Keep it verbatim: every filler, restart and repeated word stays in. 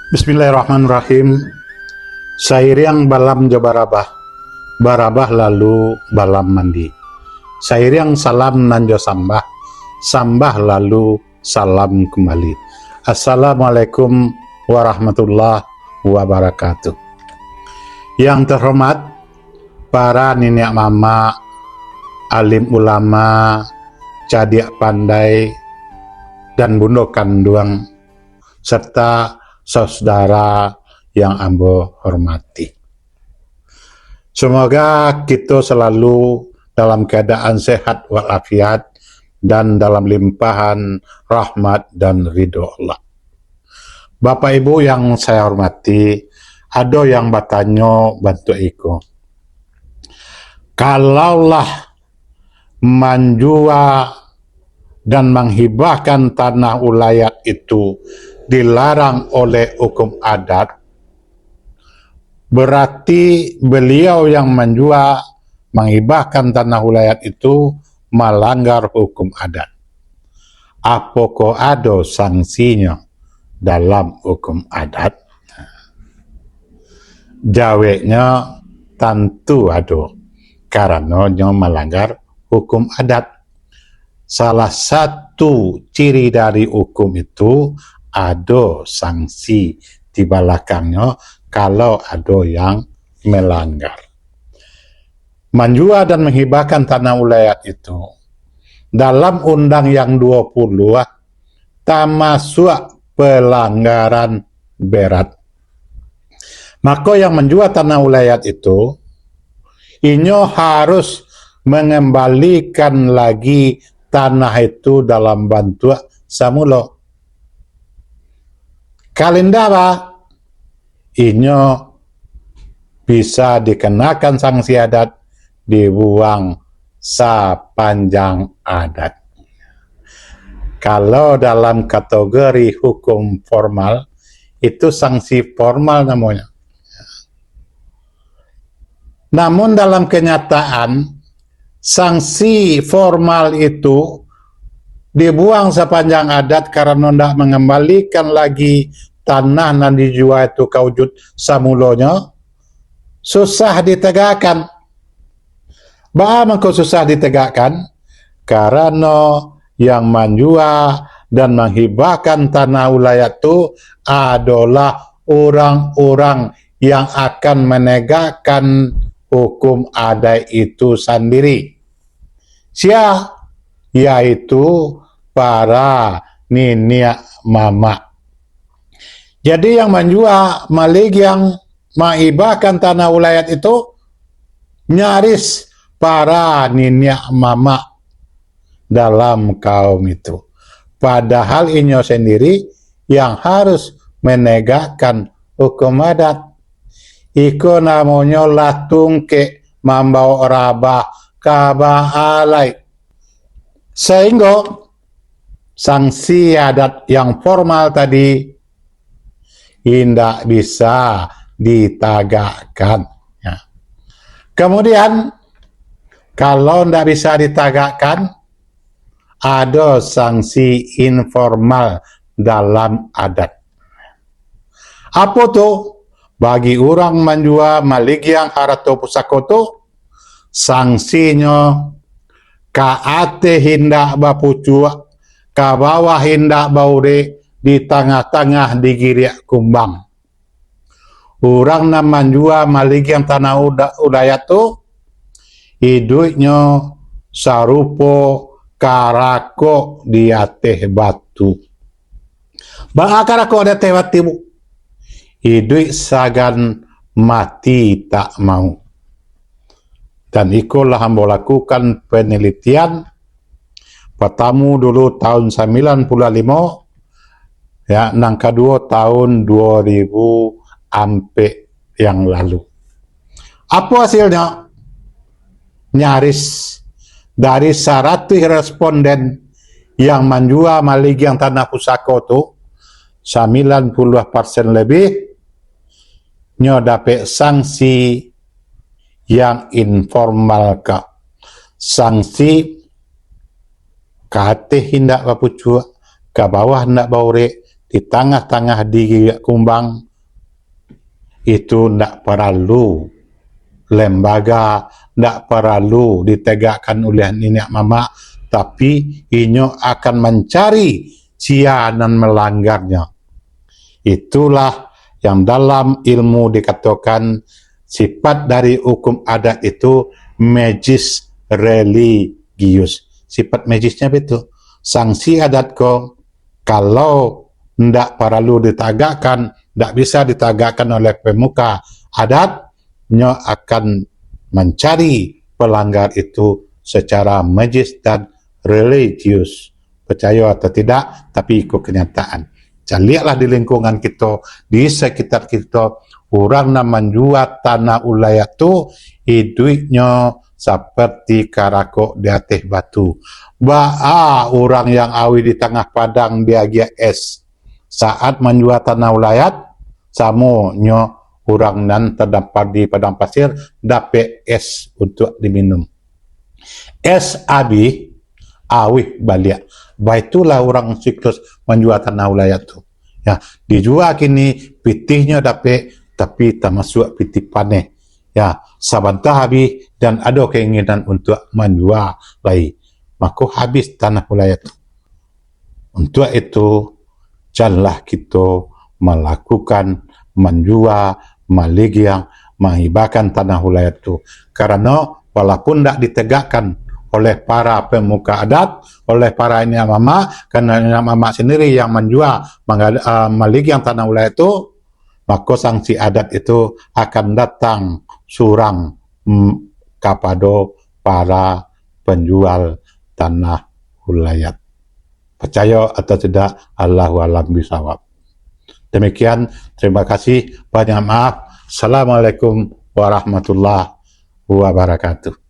Bismillahirrahmanirrahim. Sairiang balam jo barabah, barabah lalu balam mandi. Sairiang salam nan jo sambah, sambah lalu salam kumbali. Assalamualaikum warahmatullahi wabarakatuh. Yang terhormat para niniak mamak, alim ulama, cadiak pandai, dan bundo kanduang, serta saudara yang ambo hormati. Semoga kito selalu dalam keadaan sehat walafiat dan dalam limpahan rahmat dan ridho Allah. Bapak Ibu yang saya hormati, ado yang batanyo bantuak iko, kalaulah manjua dan manghibahkan tanah ulayat itu dilarang oleh hukum adat, berarti beliau yang manjua, manghibahkan tanah ulayat itu malanggar hukum adat. Apokoh ado sangsinyo dalam hukum adat? Jaweknyo, tantu ado, karano nyo malanggar hukum adat. Salah satu ciri dari hukum itu, ado sanksi di balakangnyo kalau ado yang melanggar. Manjua dan manghibahkan tanah ulayat itu, dalam Undang yang dua puluh, tamasuak pelanggaran berat. Mako, yang manjua tanah ulayat itu, inyo harus mangambalikan lagi tanah itu dalam bantuak samulo. Kalau indak, bah, inyo bisa dikenakan sanksi adat, dibuang sapanjang adat. Kalau dalam kategori hukum formal, itu sanksi formal namonyo. Namun dalam kenyataan, sanksi formal itu dibuang sapanjang adat karano ndak mangambalikan lagi tanah nan dijua itu ka wujud samulonyo, susah ditegakkan. Baa mangko susah ditegakkan? Karano yang manjua dan manghibahkan tanah ulayat tu adolah urang-urang yang akan manegakkan hukum adat itu sandiri. Sia? Yaitu para niniak mamak. Jadi, yang manjua, maligiang, maibahkan tanah ulayat itu nyaris para niniak mamak dalam kaum itu. Padahal inyo sendiri yang harus menegakkan hukum adat. Iko namonyo lah tungkek mambawok rabah ka baalai. Sahinggo sanksi adat yang formal tadi indak bisa ditagakkan. Ya. Kemudian, kalau ndak bisa ditagakkan, ado sanksi informal dalam adat. Apo tu? Bagi urang manjua maligiang harato pusako tu, sangsinyo ka ateh indak bapucuak, ka bawah indak baurek, di tangah-tangah digiriak kumbang. Urang nan manjua maligiang tanah uda-, ulayat tu, iduiknyo sarupo karakok di ateh batu. Baa karakok di ateh batu? Iduik sagan, mati tak mau. Dan iko lah ambo lakukan penelitian, patamu dulu tahun sambilan puluah limo, ya, nan kaduo tahun duo ribu ampek yang lalu. Apo hasilnyo? Nyaris dari saratuih responden yang manjua maligiang tanah pusako tu, sambilan puluah persen lebih nyo dapek sanksi yang informal ka. Sanksi ka ateh indak bapucuak, ka bawah indak baurek, di tangah-tangah digigik kumbang, itu ndak paralu lembaga, ndak paralu ditegakkan oleh niniak mamak, tapi inyo akan mancari sia nan melanggarnyo. Itulah yang dalam ilmu dikatakan sifat dari hukum adat itu magis religius. Sifat magisnya itu, sanksi adat ko, kalau ndak paralu ditagakkan, ndak bisa ditagakkan oleh pemuka adat, nyo akan mancari pelanggar itu secara magis dan religius. Percayo atau tidak, tapi iko kenyataan. Caliaklah di lingkungan kito, di sekitar kito, urang nan manjua tanah ulayat tu, iduiknyo saperti karakok di ateh batu. Baa urang yang awih di tangah padang diagiah es, saat manjua tanah ulayat, samonyo urang nan tadampar di padang pasir dapek es untuak diminum. Es abih, awih baliak. Baitulah urang siklus manjua tanah ulayat tu. Ya, dijua kini pitihnyo dapek, tapi tamasuak pitih paneh. Ya, sabanta abih dan ado keinginan untuak manjua lai. Mako habis tanah ulayat tu. Untuak itu, janlah kito malakukan manjua, maligiang, manghibahkan tanah ulayat tu. Karano, walaupun ndak ditegakkan oleh para pemuka adat, oleh para niniak mamak, karano niniak mamak sendiri yang manjua, mangga-, ah, maligiang tanah ulayat tu, mako sanksi adat itu akan datang surang, mm, kapado para penjual tanah ulayat. Percayo atau tidak, Allahu alam bisawab. Demikian, terima kasih, banyak maaf. Assalamualaikum warahmatullahi wabarakatuh.